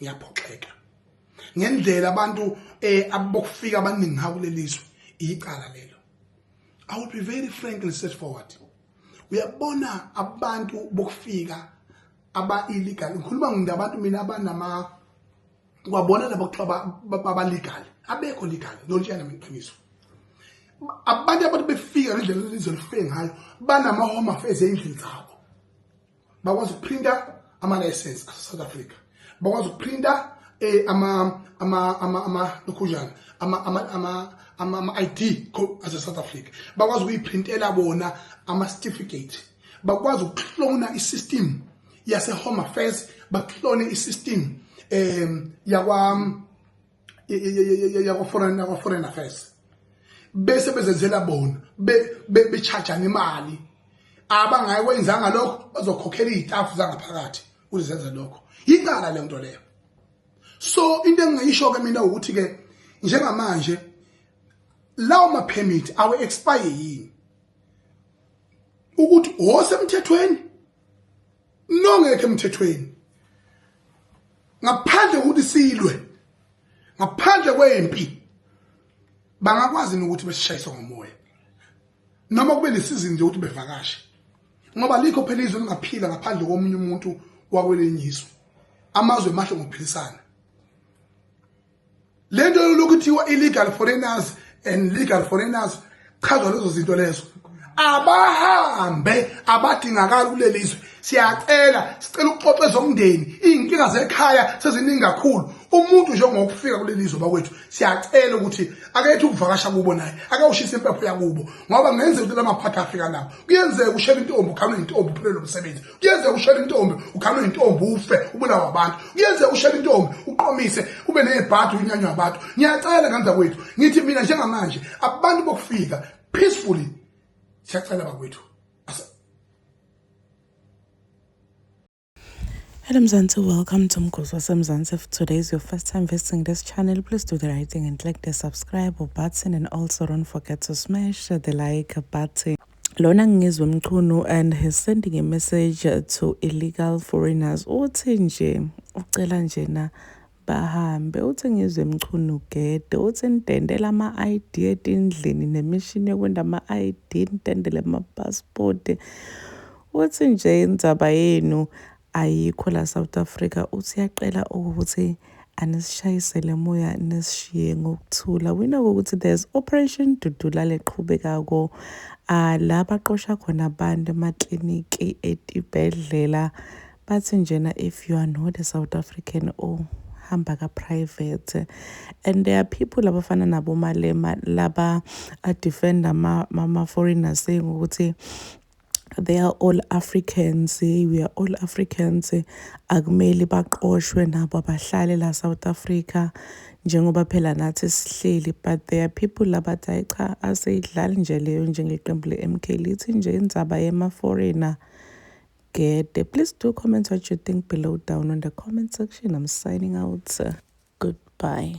Ngiyaphoxeka ngendlela abantu abokufika abaningi ngawo kulelizwe, icala lelo. I will be very frank and straightforward. Uyabona abantu bokufika aba illegal, ngikhuluma ngindabantu mina abanama kwabona laba kuthiwa baba legal, abekho legal, ngiyolitshela mina iqiniso. Abantu abantu befika ngendlela lelizwe lifike ngayo, banama home affairs ey'ndlini zabo, bakwazi ukuprinta ama-license ase-South Africa, bakwazi ukuprinta ama ama ama ama lokhujana ama ama ama ama ama ID ase South Africa, bakwazi ukuyiprintela bona ama certificate, bakwazi ukuklona isystem yase Home Affairs, baklone isystem yakwa yakwa foreign affairs, bese bezenzela bona, be-chargeana imali. Abangakwenzanga lokho bazokhokhela iy'staff zangaphakathi ukuthi zenze lokho. Yicala le nto leyo. So into engingayisho-ke mina ukuthi-ke njengamanje lawo ma-permit awe-expire yini, ukuthi osemthethweni nongekho emthethweni, ngaphandle kokuthi silwe, ngaphandle kwempi, bangakwazi ukuthi besishayise ngomoya noma kube nesizini nje ukuthi bevakashe, ngoba likho phela izwe lingaphila ngaphandle komunye umuntu wakwelinye izwe. Amazwe mahle ngokuphilisana. Lento lokuthiwa illegal foreigners and legal foreigners, chazwa lezo zinto lezo. Abahambe, abadingakali kuleli zwe. Siyacela, sicela ukuxoxa ezomndeni, iy'nkinga zekhaya seziningi kakhulu. Umuntu njengokufika kuleli zwe bakwethu, siyacela ukuthi akethe ukuvakasha kubo naye, akawushisa impepho yakubo, ngoba kungenzeka ukuthi lamaphathi afika nawo, kuyenzeka ushela intombi ukhanwe intombi uphelele umsebenzi, kuyenzeka ushela intombi ukhanwe intombi ufe ubulawa abantu, kuyenzeka ushela intombi uqomise ube nezibhadi unyanywa abantu. Ngiyacela nganza kwethu, ngithi mina njengamanje abantu bokufika peacefully, siyacela bakwethu. Hello Mzansi, welcome to Mgosi Mzansi. If today is your first time visiting this channel, please do the right thing and click the subscribe button, and also don't forget to smash the like button. Lona Ngizwe Mchunu and he's sending a message to illegal foreigners. Uthi nje ucela nje na bahambe. Uthi Ngizwe Mchunu gede, uthi nidendela ama-ID etindlini nemishini yokwenda ama-ID, nidendele ama-passport. Uthi nje indzaba yenu ayikho la South Africa. Uthi uyacela ukuthi anisishayisele moya, nisishiye ngokuthula. We know ukuthi there's Operation Dudula leqhubekako, la baqosha khona abantu emakliniki, etibhedlela. Bathi njena if you are not a South African, oh, hamba ka-private. And there are people abafana nabo Malema laba a-defend ama-foreigners, saying ukuthi they are all Africans, we are all Africans, akumele baqoshwe, nabo abahlale la South Africa njengoba phela nathi sihleli. But there are people labathi hayi cha, aseyidlali nje leyo, njengeqembu le-MK lithi nje indzaba yema-foreigner gede. Please do comment what you think below down on the comment section. I'm signing out, goodbye.